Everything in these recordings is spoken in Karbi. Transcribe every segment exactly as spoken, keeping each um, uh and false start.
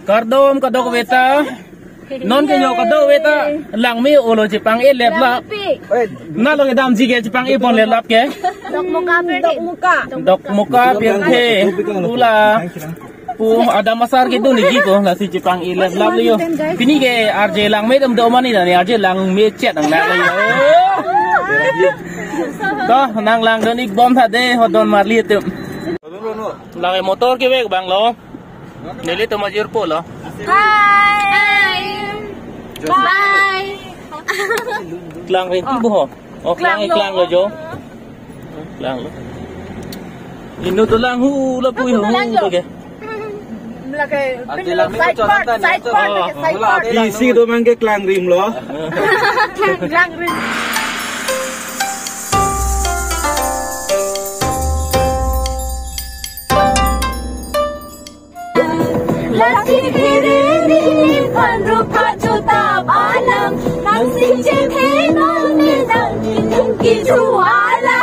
Kardom kadokave ta. Non ke yo kadokave ta. Langme olo chepang-e leplap. Nalo kedamji ke chepang-e pon leplap ke. Dokmoka pe. Dokmoka. Dokmoka pirthe. Ula. Pu Adam Asar ke dun ji ko, lasi chepang-e leplap lo yo. Pini ke R J Langme dam do mani na ni, R J Langme chet nang na lo yo. To, nang langdun-ik bom tha de, hodon marli atum. Lake motor kevek abang lo. Nelitum ajirpo lo. Hi. Bye. Klangrin ti bo ho. Oh, klang, klanglo. Klanglo jo. Klanglo. Inut dolang hu lapu, hu lapu jo. Lake. Lake, ati lang side part, side part, oh, lake side part. Isi do mang ke klangrim lo. Klang, klangrim. Lasi phere ri phan rupa juta balang, nang sing chethe non ne dang kinung kiju ala.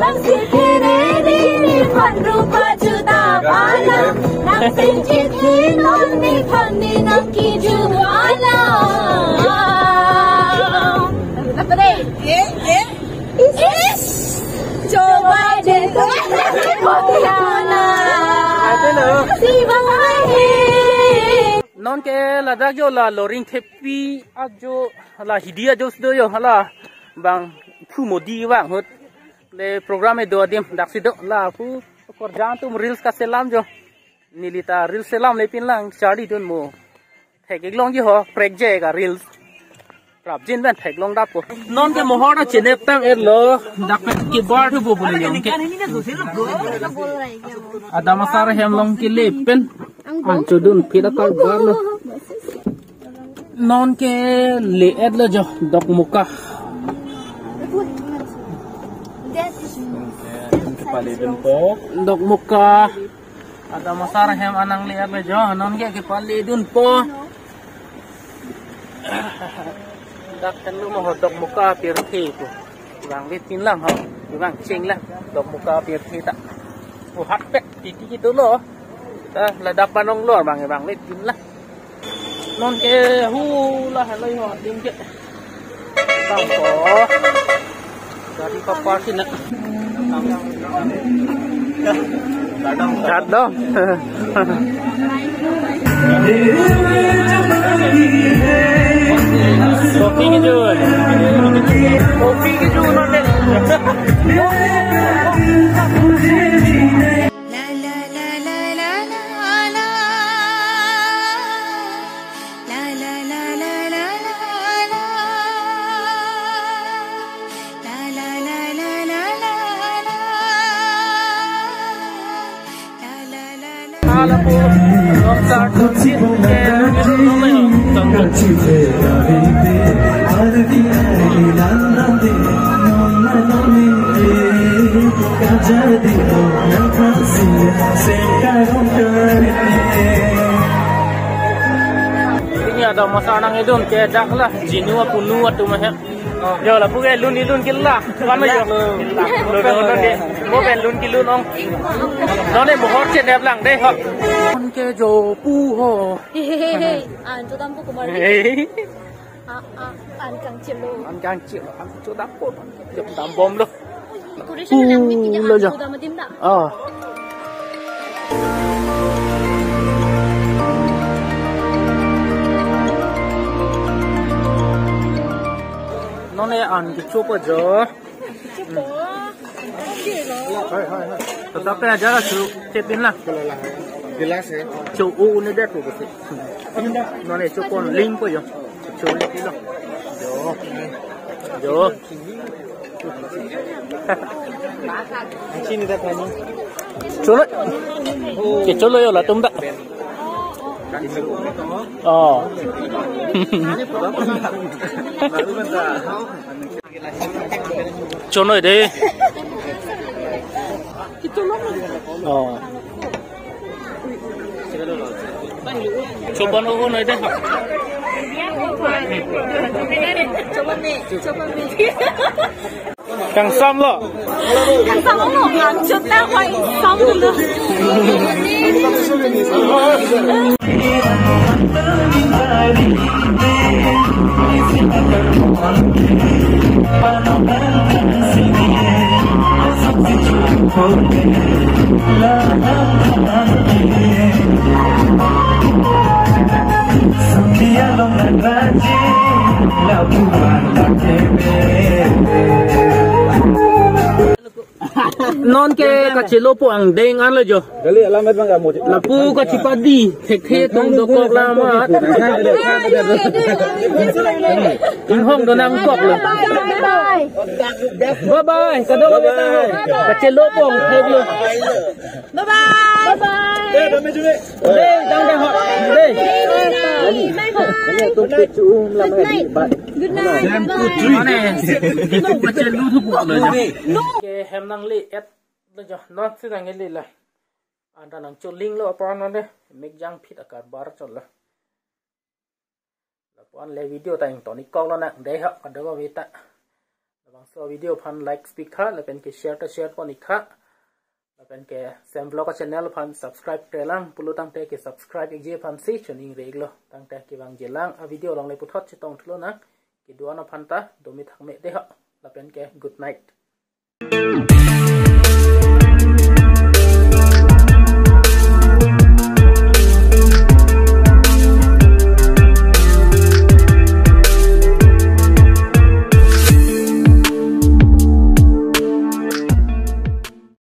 Lasi phere ri phan rupa juta balang, nang sing chethe non ne phan ne nang kiju ala. Apa deh? Eh, eh. Is, is. Joe Biden. Non ke ladak jo la Loringthepi ajo, la hidi ajo si do yo, hala bang thu Modi vang ahut le program kedo adim daksi do, lapu korjan atum reels kaselam jo. Neli ta reels selamle pin lang charlidun mo. Thek-ik longji ho, prekjek a reels. Prapjin pen theklong dappo. Non ke mohor ta chenep tang-etlo. Dak pen kebar thu bo bole yong ke. Adam Asar ahem along kele pen. An chodun phila karbar lo. Non ke le-etlo jo, Dokmoka. Dokmoka. Adam Asar ahem anang le-et lo jo, non ke kepaledunpo. Dak henlo mo ho Dokmoka pirthe pu. Vangve pin lang ho, vang cheng lang Dokmoka pirthe ta. O hat pek titi kitu lo. Ta ladak panong lor bang, vangve pin lang. Non ke hu la haloi ho ding ke. Tang ko. Gari pa park sina. Gadong. Kopi kejun. Kopi kejun non de. La la la la la la la. La la la la la la la. La la la la la la la. La la la la. Ala po. Long start. Pini Adam Asar nangkedun ke dak la, jinu apunu atum ahem. Yo lapu ke lun-ilun ke la. Kan yo. Lun-ilun ke. Mo pen lun kelun ong. Non ne mohor chenep lang de ho. An ke jo pu ho. He he he he. An chodampo kumar. He. Ah, ah, an kangchelo. An kangchelo, an chodampo. Jok dambom lo. Decoration nang mit kini lo an jo. Chodam adim ta. Oh. Non ne an kechopo jo. Tetapi aja la chu chepin la. Glass hai. Chu u ne det ko si. Non ne chopon ling ko yo. Chu le kilo. Jo. Jo. Chini ta pani. Cholo. Ke cholo yo latum ta. Oh. Chonoi de. Oh. Chopon o noi de. Kangsam lo. Kangsam lo. Nang chut na hoi sam lo. Non ke kachelo po angdeng an lo jo. Kali alamat bang kamu. Lapu kachipadi, thekthe atum dokok lamat. Inghong do nangkok lo. Bye bye. Kado kami tahu. Kachelo po angthek lo. Bye bye. Bye bye. Dei, dang dang ho. Dei. Good night. Mane, kachelo thupo lo jo. Ke hem nangli et lo jo. Non si nangli la. Anta nangcholing lo apon non de. Mek jang phit akar bar chot lo. Lapu-an le video ta ington-ik kok lonang dei ho, kado kami ta. Labangso video aphan like pik tha, lapen ke share ta share pon-ik tha. Lapen ke Sem Vlog a channel aphan subscribe-re lang pulo tangte ke subscribe-ikji aphansi choningri-ik lo. Tangte kevangji lang a video along le puthot chetong thu lonang. Kedo-an aphan ta domi thakme dei ho. Lapen ke good night.